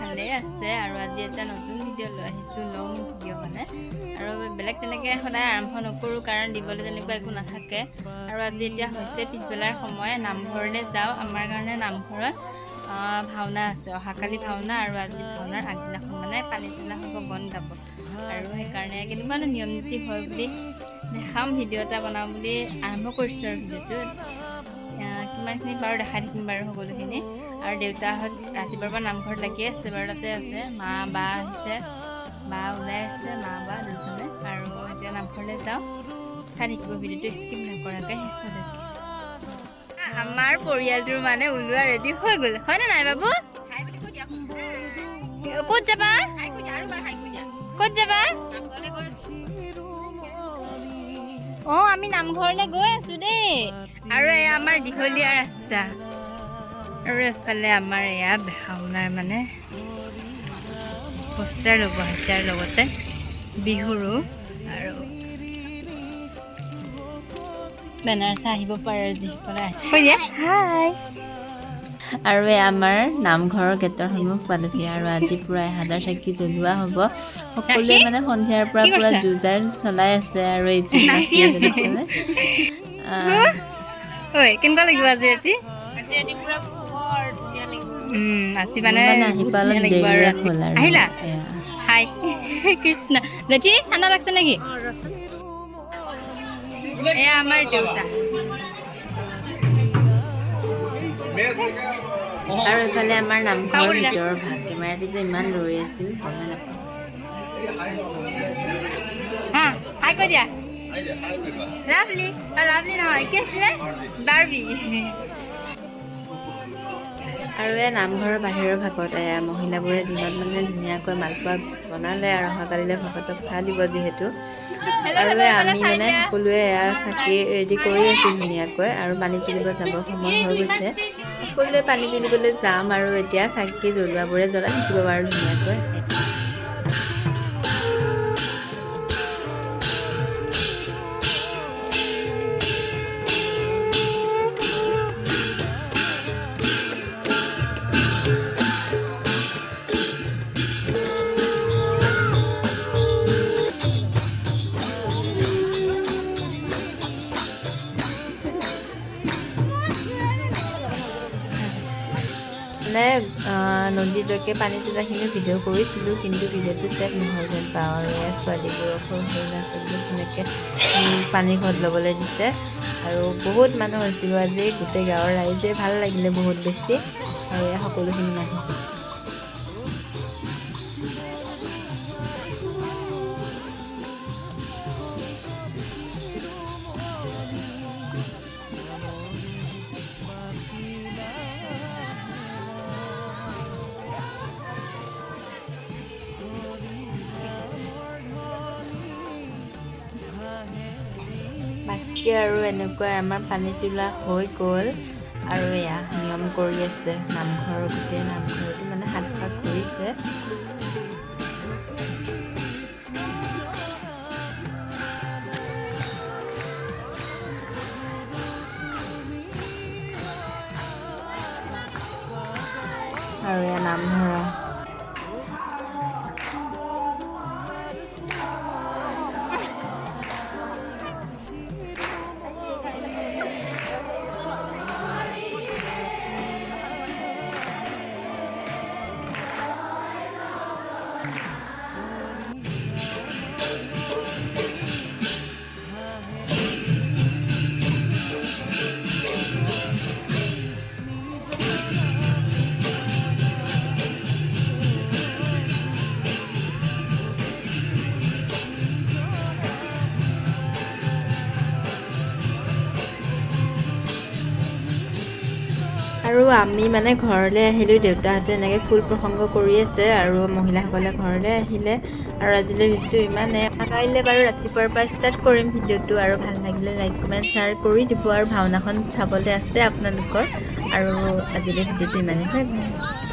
ভালেই আছে। আৰু আজি এটা নতুন ভিডিঅ' লৈ আহিছোঁ, লং ভিডিঅ' মানে। আৰু বেলেগ তেনেকৈ সদায় আৰম্ভ নকৰোঁ, কাৰণ দিবলৈ তেনেকুৱা একো নাথাকে। আৰু আজি এতিয়া হৈছে পিছবেলাৰ সময়, নামঘৰলৈ যাওঁ। আমাৰ কাৰণে নামঘৰত ভাওনা আছে, অহাকালি ভাওনা। আৰু আজি ভাওনাৰ আগদিনাখন মানে পানী তোলা হ'ব, গণ গাব। আৰু সেইকাৰণে কেনেকুৱানো নিয়ম নীতি হয় বুলি দেখাম, ভিডিঅ' এটা বনাওঁ বুলি আৰম্ভ কৰিছোঁ। আৰু ভিডিঅ'টো কিমানখিনি পাৰোঁ দেখাই থাকিম বাৰু সকলোখিনি। আৰু দেউতাহঁত ৰাতিপুৱাৰ পৰা নামঘৰত লাগি আছে বাৰু, তাতে আছে। মা বা আহিছে, বা ওলাই আছে, মা বা দুজনে। আৰু এতিয়া নামঘৰলৈ যাওঁ, চাই থাকিব ভিডিঅ'টো স্কিপ নকৰাকৈ শেষলৈকে। আমাৰ পৰিয়ালটোৰ মানে ওলোৱা ৰেডি হৈ গ'ল, হয়নে নাই বাবু? ক'ত যাবা, ক'ত যাবা? অঁ, আমি নামঘৰলৈ গৈ আছো দেই। আৰু এয়া আমাৰ দীঘলীয়া ৰাস্তা। আৰু এফালে আমাৰ এয়া ভাওনাৰ মানে পোষ্টাৰ লগোৱা হৈছে, আৰু লগতে বিহুৰো আৰু বেনাৰ চাই আহিব পাৰে যিসকলে। হাই। আৰু এই আমাৰ নামঘৰৰ গেটৰ সন্মুখ পালোহি। আৰু আজি পূৰা 1000 চাকি জ্বলোৱা হ'ব। সকলোৱে মানে সন্ধিয়াৰ পৰা কি পূৰা কৰিছা? যো-জা চলাই আছে। আৰু এইটো নাচি আছে। দেখিছেনে? ঐ, কেনেকুৱা লাগিব আজি ৰাতি? আজি মানে মানে আহি বহুত পোৱা অলপ ধুনীয়া লাগিব আৰু দেৰিয়ে ৰাতি। হ'ল আৰু আহিলা? এয়া। হাই কৃষ্ণ। জেঠী, ঠাণ্ডা লাগছে নেকি? এয়া আমাৰ দেউতা। আৰু এইফালে আমাৰ নামঘৰৰ ভিতৰৰ ভাগ। কেমেৰাটো যে ইমান লৰি আছিল গমেই নাপাওঁ। হা, হাই কৈ দিয়া। লাভলি, লাভলি নহয়, কি আছিলে, বাৰ্বি। আৰু এই নামঘৰৰ বাহিৰৰ ভাগত এয়া মহিলাবোৰে দিনত মানে ধুনীয়াকৈ মালপোৱা বনালে আৰু অহাকালিলৈ ভকতক চাহ দিব যিহেতু। আৰু এই আমি মানে সকলোৱে এয়া চাকি ৰেডি কৰি আছোঁ ধুনীয়াকৈ। আৰু পানী তুলিব যাব সময় হৈ গৈছে, সকলোৱে পানী তুলিবলৈ যাম। আৰু এতিয়া চাকি জ্বলোৱাবোৰে জ্বলাই থাকিব বাৰু ধুনীয়াকৈ। মানে নদীলৈকে পানী তোলাখিনি ভিডিঅ' কৰিছিলোঁ, কিন্তু ভিডিঅ'টো ছেভ নহ'ল যেন পাওঁ। আৰু এয়া ছোৱালীবোৰক, সৰু সৰু ল'ৰা ছোৱালীবোৰক ধুনীয়াকৈ পানী ঘৰত ল'বলৈ দিছে। আৰু বহুত মানুহ হৈছিলোঁ আজি, গোটেই গাঁৱৰ ৰাইজে, ভাল লাগিলে বহুত বেছি। আৰু এয়া সকলোখিনি মানুহ। বাকী আৰু এনেকুৱাই আমাৰ পানী তোলা হৈ গ'ল। আৰু এয়া নিয়ম কৰি আছে নামঘৰৰ, গোটেই নামঘৰটো মানে সাত পাক কৰিছে। আৰু এয়া নাম ধৰা। আৰু আমি মানে ঘৰলৈ আহিলোঁ, দেউতাহঁতে এনেকৈ খোল প্ৰসংগ কৰি আছে আৰু মহিলাসকলে ঘৰলৈ আহিলে। আৰু আজিলৈ ভিডিঅ'টো ইমানে। কাইলৈ বাৰু ৰাতিপুৱাৰ পৰা ষ্টাৰ্ট কৰিম ভিডিঅ'টো। আৰু ভাল লাগিলে লাইক, কমেণ্ট, শ্বেয়াৰ কৰি দিব। আৰু ভাওনাখন চাবলৈ আছে আপোনালোকৰ। আৰু আজিলৈ ভিডিঅ'টো ইমানেই, বাই বাই।